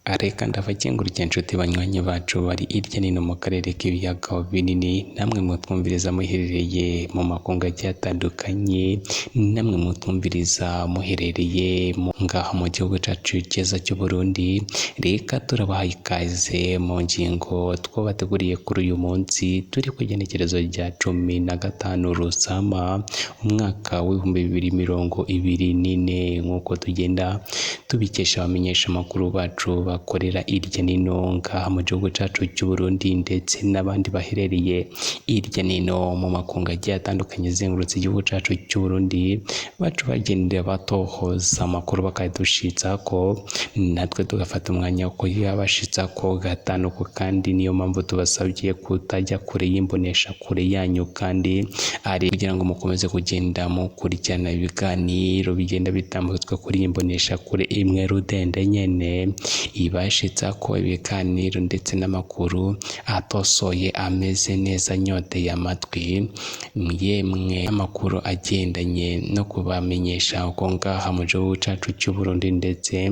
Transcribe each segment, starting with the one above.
Reka ndabakengurukire nshuti banywanyi bacu bari hirya no hino mu karere k'ibiyaga binini, namwe mutwumviriza muherereye mu makungu agiye atandukanye, namwe mutwumviriza muherereye ngaha mu gihugu cacu cyiza cy'u Burundi. Reka turabahaye ikaze mu ngingo twabateguriye kuri uyu munsi, turi ku igenekerezo rya 15 Rusama umwaka w'2024, nk'uko tugenda tubikesha abamenyesha amakuru bacu bakorera hirya no hino ngaha mu gihugu cacu cy'u Burundi, ndetse n'abandi baherereye hirya no hino mu makungu agiye atandukanye azengurutse igihugu cacu cy'u Burundi, bacu bagenda batohoza amakuru bakayadushitsako, natwe tugafata umwanya wo kuyabashitsako gatanu ku kandi. Niyo mpamvu tubasabye kutajya kure y'imbonesha kure yanyu, kandi ari kugira ngo mukomeze kugenda mukurikirana ibiganiro bigenda bitambutswa kuri iyi mbonesha kure imwe rudende nyene ibashitsako ibiganiro ndetse n'amakuru atosoye, ameze neza, nyoteye amatwi. Yemwe, amakuru agendanye no kubamenyesha uko ngaha mu gihugu cacu cy'u Burundi ndetse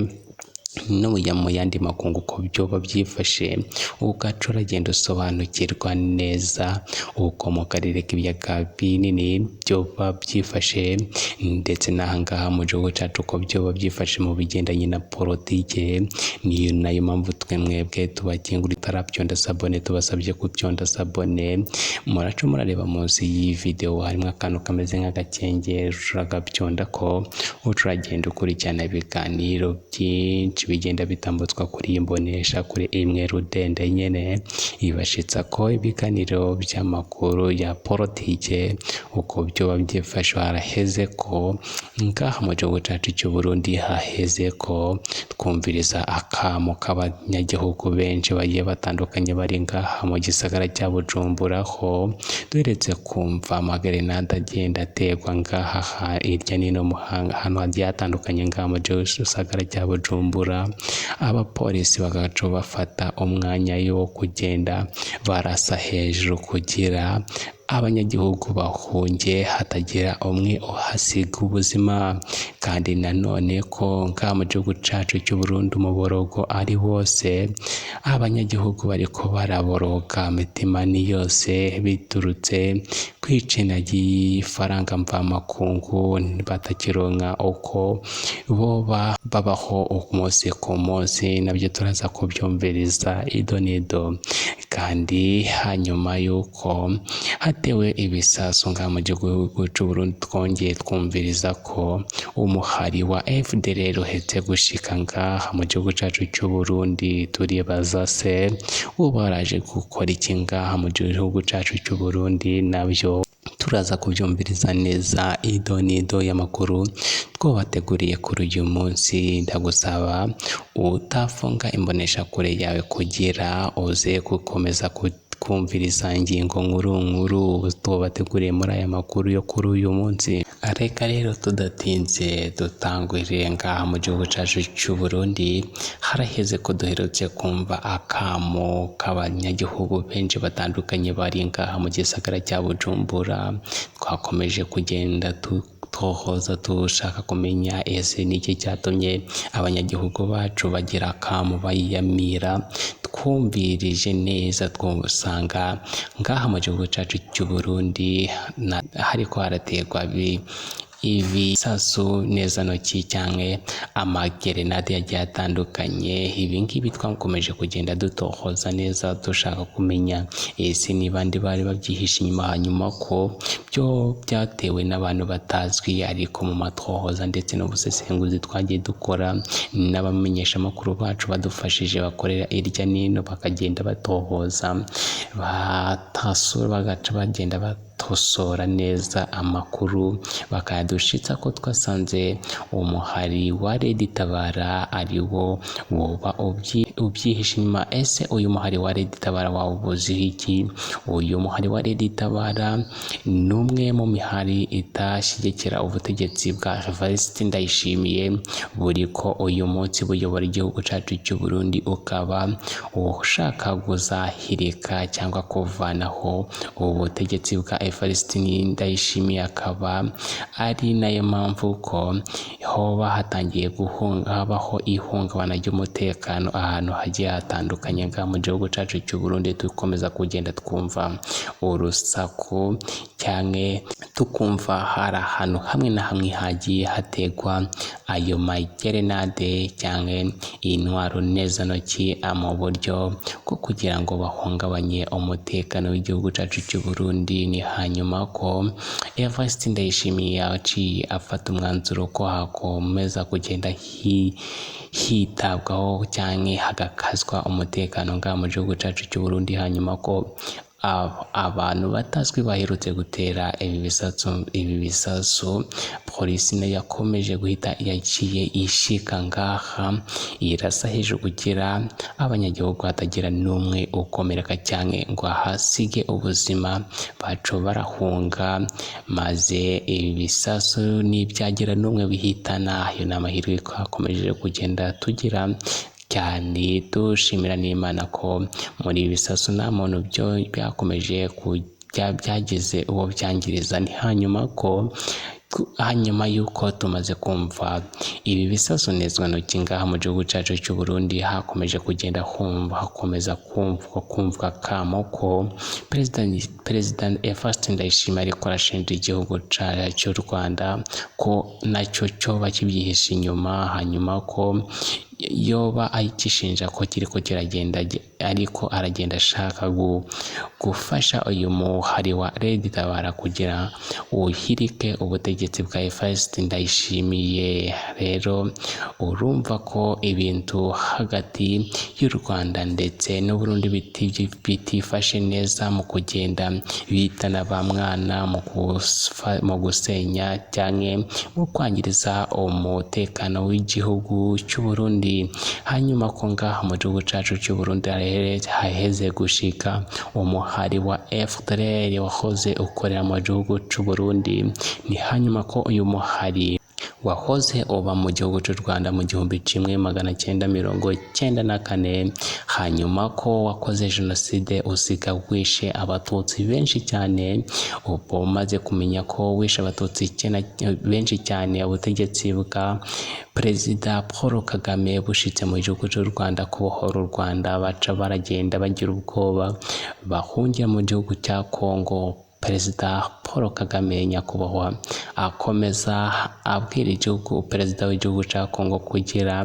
no mu yandi makungu uko byoba byifashe, ugaca uragenda usobanukirwa neza uko mu karere k'ibiyaga binini byoba byifashe, ndetse n'ahangaha mu gihugu cacu uko byoba byifashe mu bigendanye na politike. Niyo nayo mpamvu twe mwebwe tubakengura utaravyonda s'abonner, tubasabye kuvyonda s'abonner. Muraca murareba munsi y'iyi video, harimo akantu kameze nk'agakengeri, uragavyondako, uca uragenda ukurikirana ibiganiro byinshi bigenda bitambutswa kuri iyi mbonesha kure imwe rudende nyene ibashitsa ko ibiganiro by'amakuru ya politike uko byoba byifashe. Haraheze ko ngaha mu gihugu cacu cy'u Burundi, haheze ko twumviriza akamo k'abanyagihugu benshi bagiye batandukanye bari ngaha mu gisagara cya Bujumbura, ho duheretse kumva amagerenade agenda aterwa ngaha hirya no hino ahantu hagiye hatandukanye ngaha mu gisagara cya Bujumbura, abapolisi bagaca bafata umwanya wo kugenda barasa hejuru kugira abanyagihugu bahunge, hatagira umwe uhasiga ubuzima. Kandi nanone ko ngaha mu gihugu cacu cy'u Burundi umuborogo ari wose, abanyagihugu bariko baraboroga, imitima ni yose, biturutse kw'icena ry'ifaranga mvamakungu, batakironka uko boba babaho umunsi ku munsi. Nabyo turaza kubyumviriza ido n'ido. Kandi hanyuma yuko hatewe ibisasu ngaha mu gihugu c'u Burundi, twongeye twumviriza ko umuhari wa FDLR uhetse gushika ngaha mu gihugu cacu c'u Burundi. Turibaza se uba waraje gukora iki ngaha mu gihugu cacu c'u Burundi? Nabyo turaza kubyumviriza neza ido n'ido y'amakuru twabateguriye kuri uyu munsi. Ndagusaba utafunga imbonesha kure yawe kugira uze gukomeza kumviriza ingingo nkuru nkuru tubateguriye muri aya makuru yo kuri uyu munsi. Reka rero tudatinze dutangurire ngaha mu gihugu cacu cy'u Burundi. Haraheze ko duherutse kumva akamo k'abanyagihugu benshi batandukanye bari ngaha mu gisagara cya Bujumbura. Twakomeje kugenda dutohoza, dushaka kumenya ese niki cyatumye abanyagihugu bacu bagira akamo bayiyamira. Twumvirije neza, twusanga ngaha mu gihugu cacu cy'u Burundi hariko haraterwa ibisasu neza ntoki canke amagerenade yagiye atandukanye. Ibi ngibi twakomeje kugenda dutohoza neza, dushaka kumenya ese ni bande bari babyihishe inyuma, hanyuma ko byo byatewe n'abantu batazwi. Ariko mu matohoza ndetse n'ubusesenguzi twagiye dukora n'abamenyeshamakuru bacu badufashije bakorera hirya n'ino, bakagenda batohoza, batasura, bagaca bagenda batosora neza amakuru bakayadushitsa ko twasanze umuhari wa Red Tabara ari wo woba ubyihishe inyuma. Ese uyu muhari wa Red Tabara wawubuziho iki? Uyu muhari wa Red Tabara ni umwe mu mihari itashyigikira ubutegetsi bwa Evariste Ndayishimiye buriko uyu munsi buyobora igihugu cacu cy'u Burundi, ukaba ushaka kuzahirika cyangwa kuvanaho ubu butegetsi bwa Evariste Ndayishimiye, akaba ari nayo mpamvu ko hoba hatangiye habaho ihungabana ry'umutekano ahantu hagiye hatandukanye ngaha mu gihugu cacu cy'u Burundi. Dukomeza kugenda twumva urusaku cyane, tukumva hari ahantu hamwe na hamwe hagiye hategwa ayo magerenade cyangwa intwaro nezantoki mu buryo bwo kugira ngo bahungabanye umutekano w'igihugu cacu cy'u Burundi. Ni hanyuma ko Evariste Ndayishimiye yaciye afata umwanzuro ko hakomeza kugenda hitabwaho cyangwa hagakazwa umutekano ngaha mu gihugu cacu cy'u Burundi, hanyuma ko abantu batazwi baherutse gutera ibi bisasu, polisi nayo yakomeje guhita yaciye ishika ngaha irasa hejuru kugira abanyagihugu hatagira n'umwe ukomereka cyane ngo ahasige ubuzima, baco barahunga maze ibi bisasu n'ibyagira n'umwe bihitana. Ayo ni amahirwe twakomeje kugenda tugira cyane, dushimira n'Imana ko muri ibi bisasu nta muntu byo byakomeje byagize uwo byangiriza. Ni hanyuma ko hanyuma yuko tumaze kumva ibi bisasu nezwantoki ngaha mu gihugu cacu cy'u Burundi, hakomeje kugenda hakomeza kumvwa kamo ko Perezida Evariste Ndayishimiye ariko arashinja igihugu cy'u Rwanda ko nacyo cyoba kibyihishe inyuma, hanyuma ko yoba agishinja ko kiriko kiragenda ariko aragenda ashaka gufasha uyu muhari wa Red Tabara kugira uhirike ubutegetsi bwa Evariste Ndayishimiye. Rero urumva ko ibintu hagati y'u Rwanda ndetse n'Uburundi bitifashe neza mu kugenda bitana ba mwana mu gusenya cyangwa mu kwangiriza umutekano w'igihugu cy'u Burundi. Hanyuma ko ngaha mu gihugu cacu cy'u Burundi haheze gushika umuhari wa FDLR wahoze ukorera mu gihugu cy'u Burundi. Ni hanyuma ko uyu muhari wahoze uba mu gihugu cy'u Rwanda mu 1994, hanyuma ko wakoze jenoside usiga wishe abatutsi benshi cyane. Ubwo umaze kumenya ko wishe abatutsi benshi cyane, ubutegetsi bwa Perezida Paul Kagame bushitse mu gihugu cy'u Rwanda kubohora u Rwanda, baca baragenda bagira ubwoba bahungira mu gihugu cya Kongo. Perezida Paul Kagame nyakubahwa akomeza abwira igihugu perezida w'igihugu cya Kongo kugira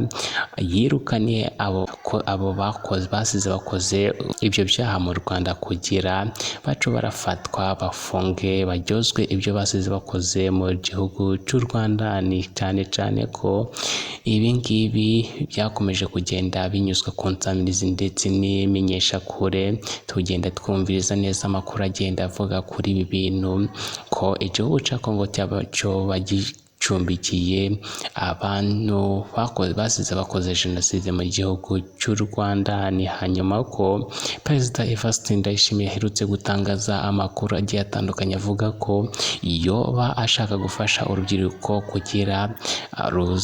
yirukane abo bakoze basize bakoze ibyo byaha mu Rwanda, kugira baco barafatwa bafunge baryozwe ibyo basize bakoze mu gihugu cy'u Rwanda. Ni cyane cyane ko ibi ngibi byakomeje kugenda binyuzwa ku nsamirizi ndetse n'imenyeshakure, tugenda twumviriza neza amakuru agenda avuga kuri ibi bintu ko igihugu cya Kongo cyoba gicumbikiye abantu basize bakoze jenoside mu gihugu cy'u Rwanda. Ni hanyuma ko Perezida Evariste Ndayishimiye aherutse gutangaza amakuru agiye atandukanye avuga ko yoba ashaka gufasha urubyiruko kugira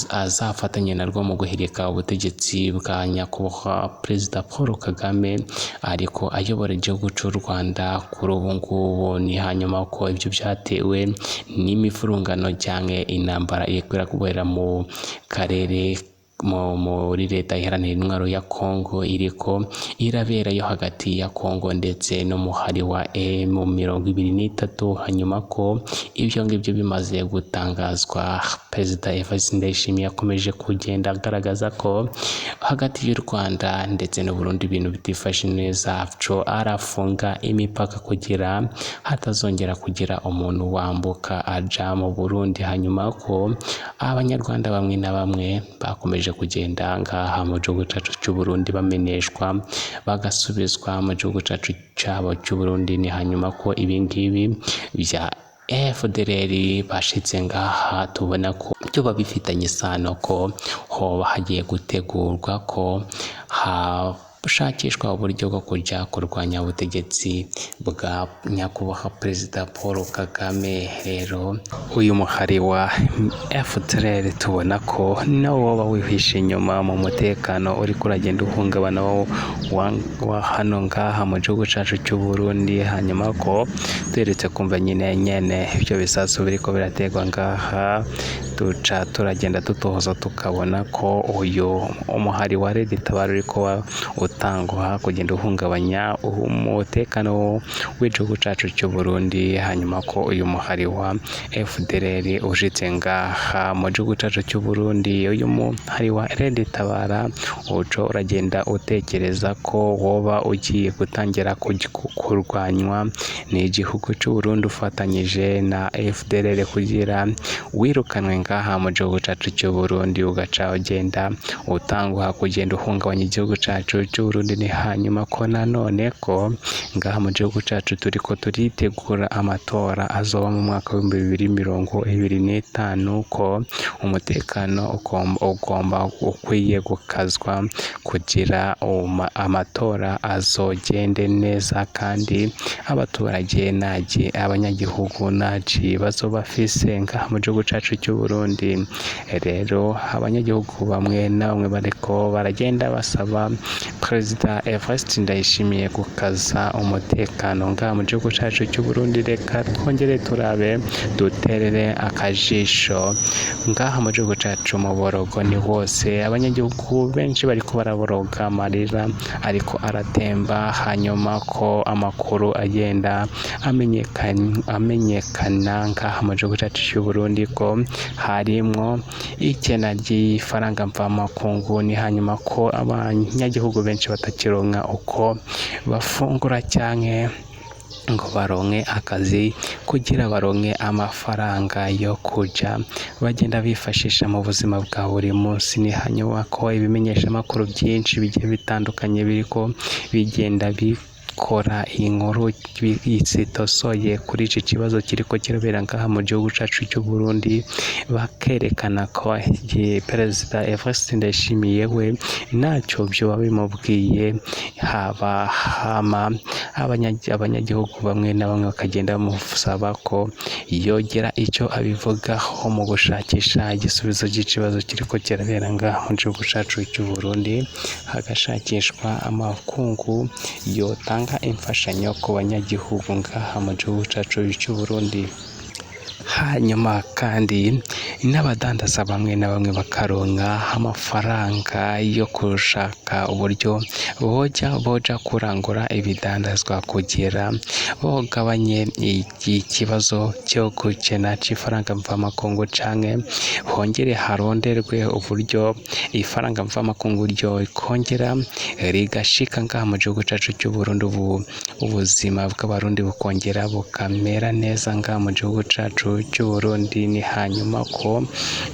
azafatanye narwo mu guhirika ubutegetsi bwa nyakubahwa Perezida Paul Kagame ariko ayobora igihugu cy'u Rwanda kuri ubu ngubu. Ni hanyuma ko ibyo byatewe n'imivurungano cyangwa intambara iri kubera mu karere muri leta iharanira intwaro ya Kongo iriko iraberayo hagati ya Kongo ndetse n'umuhari wa M23. Hanyuma ko ibyo ngibyo bimaze gutangazwa, Perezida Evariste Ndayishimiye yakomeje kugenda agaragaza ko hagati y'u Rwanda ndetse n'u Burundi ibintu bitifashe neza, co arafunga imipaka kugira hatazongera kugira umuntu wambuka aja mu Burundi. Hanyuma ko abanyarwanda bamwe na bamwe bakomeje kugenda ngaha mu gihugu cacu cy'u Burundi bameneshwa bagasubizwa mu gihugu cacu cabo cy'u Burundi. Ni hanyuma ko ibi ngibi bya FDLR bashitse ngaha tubona ko byo bifitanye isano ko hoba hagiye gutegurwa ko hashakishwa uburyo bwo kujya kurwanya ubutegetsi bwa nyakubahwa Perezida Paul Kagame. Rero uyu muhari wa FDLR tubona ko nawo woba wihishe inyuma mu mutekano uriko uragenda uhungabana wa hano ngaha mu gihugu cacu cy'u Burundi. Hanyuma ko duherutse kumva nyine nyene ivyo bisasu biriko biraterwa ngaha, duca turagenda dutohoza tukabona ko uyu umuhari wa Red Tabara uriko utangwa kugenda uhungabanya umutekano w'igihugu cacu cy'u Burundi. Hanyuma ko uyu muhari wa FDLR ushitse ngaha mu gihugu cacu cy'u Burundi, uyu muhari wa Red Tabara uco uragenda utekereza ko woba ugiye gutangira kurwanywa n'igihugu cy'u Burundi ufatanyije na FDLR kugira wirukanwe ngaha mu gihugu cacu cy'u Burundi, ugaca ugenda utanguha kugenda uhungabanya igihugu cacu cy'u Burundi. Ni hanyuma ko nanone ko ngaha mu gihugu cacu turiko turitegura amatora azoba mu mwaka w'2025, ko umutekano ugomba ukwiye gukazwa kugira amatora azogende neza, kandi abaturage naje abanyagihugu naje bazoba bafise ngaha mu gihugu cacu cy'u Burundi. Rero abanyagihugu bamwe na bamwe bariko baragenda basaba Perezida Evariste Ndayishimiye gukaza umutekano ngaha mu gihugu cacu cy'u Burundi. Reka twongere turabe duterere akajisho ngaha mu gihugu cacu, mu borogo ni hose, abanyagihugu benshi bariko baraboroga, amarira ariko aratemba. Hanyuma ko amakuru agenda amenyekana ngaha mu gihugu cacu cy'u Burundi ko harimwo ikena ry'ifaranga mvamakungu. Ni hanyuma ko abanyagihugu benshi batakironka uko bafungura canke ngo baronke akazi kugira baronke amafaranga yo kuja bagenda bifashisha mu buzima bwa buri munsi. Ni hanyuma ko ibimenyeshamakuru byinshi bigiye bitandukanye biriko bigenda bikora inkuru zitosoye kuri iki kibazo kiriko kirabera ngaha mu gihugu cacu cy'u Burundi, bakerekana ko Perezida Evariste Ndayishimiye we ntacyo vyoba bimubwiye. Haba hama abanyagihugu bamwe na bamwe bakagenda bamusaba ko yogera icyo abivugaho mu gushakisha igisubizo cy'ikibazo kiriko kirabera ngaha mu gihugu cacu cy'u Burundi, hagashakishwa amakungu yotanga imfashanyo ku banyagihugu ngaha mu gihugu cacu cy'u Burundi. Hanyuma kandi n'abadandaza bamwe na bamwe bakaronka amafaranga yo gushaka uburyo boja kurangura ibidandazwa kugira bogabanye ikibazo cyo gukena c'ifaranga mvamakungu, canke hongere haronderwe uburyo ifaranga mvamakungu ryo kongera rigashika ngaha mu gihugu cacu cy'u Burundi, ubuzima bw'abarundi bukongera bukamera neza ngaha mu gihugu cacu cy'u Burundi. Ni hanyuma ko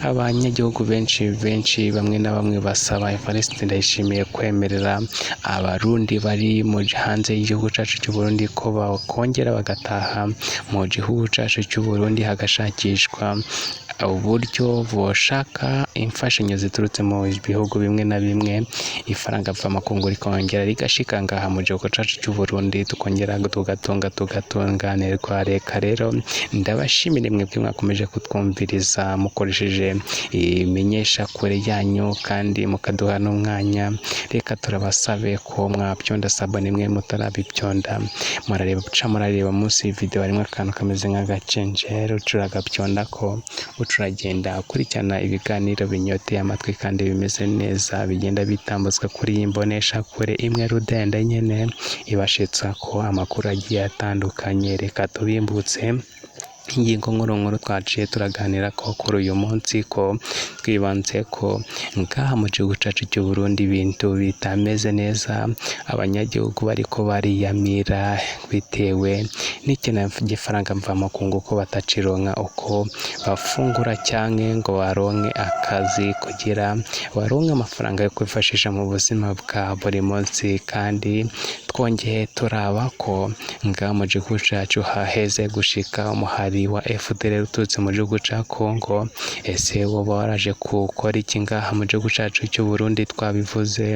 abanyagihugu benshi benshi bamwe na bamwe basaba Evariste Ndayishimiye kwemerera abarundi bari mu hanze y'igihugu cacu cy'u Burundi ko bakongera bagataha mu gihugu cacu cy'u Burundi, hagashakishwa uburyo boshaka imfashanyo ziturutse mu bihugu bimwe na bimwe, ifaranga mvamakungu rikongera rigashika ngaha mu gihugu cacu cy'u Burundi, tukongera tugatunga tugatunganirwa. Reka rero ndabashimire mwebwe mwakomeje kutwumviriza mukoresheje imenyesha kure yanyu kandi mukaduha n'umwanya. Reka turabasabe ko mwabyonda sabone mwe mutarabibyonda, murareba uca murareba munsi video harimo akantu kameze nk'agacenjeri, ucuragabyonda ko ucuragenda ukurikirana ibiganiro binyoteye amatwi kandi bimeze neza bigenda bitambutswa kuri iyi mbonesha kure imwe rudende nyene ibashitsa ko amakuru agiye atandukanye. Reka tubimbutse ingingo nkuru nkuru twaciye turaganira ko kuri uyu munsi, ko twibanze ko ngaha mu gihugu cacu cy'u Burundi ibintu bitameze neza, abanyagihugu bariko bariyamira bitewe n'ikena ry'ifaranga mvamakungu ko batacironka uko bafungura canke ngo baronke akazi kugira baronke amafaranga yo kwifashisha mu buzima bwa buri munsi. Kandi twongeye turaba ko ngaha mu gihugu cacu haheze gushika umuhari Umuhari wa FDLR uturutse mu gihugu ca Congo, ese woba waraje gukora iki ngaha mu gihugu cacu cy'u Burundi? Twabivuze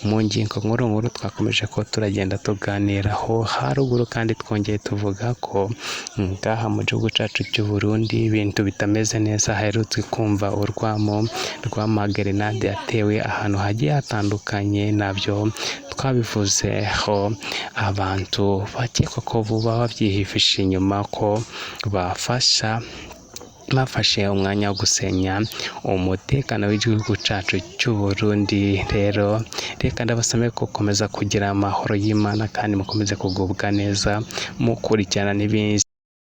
mu ngingo nkuru nkuru twakomeje ko turagenda tuganiraho haruguru, kandi twongeye tuvuga ko ngaha mu gihugu cacu cy'u Burundi ibintu bitameze neza. Haherutse kumva urwamo rw'amagerenade yatewe ahantu hagiye hatandukanye, nabyo twabivuzeho. Abantu bakekwa ko vuba bavyihifisha inyuma ko bafashe umwanya wo gusenya umutekano w'igihugu cacu cy'u Burundi. Rero reka ndabasabe gukomeza kugira amahoro y'Imana kandi mukomeze kugubwa neza mukurikirana n'ibindi.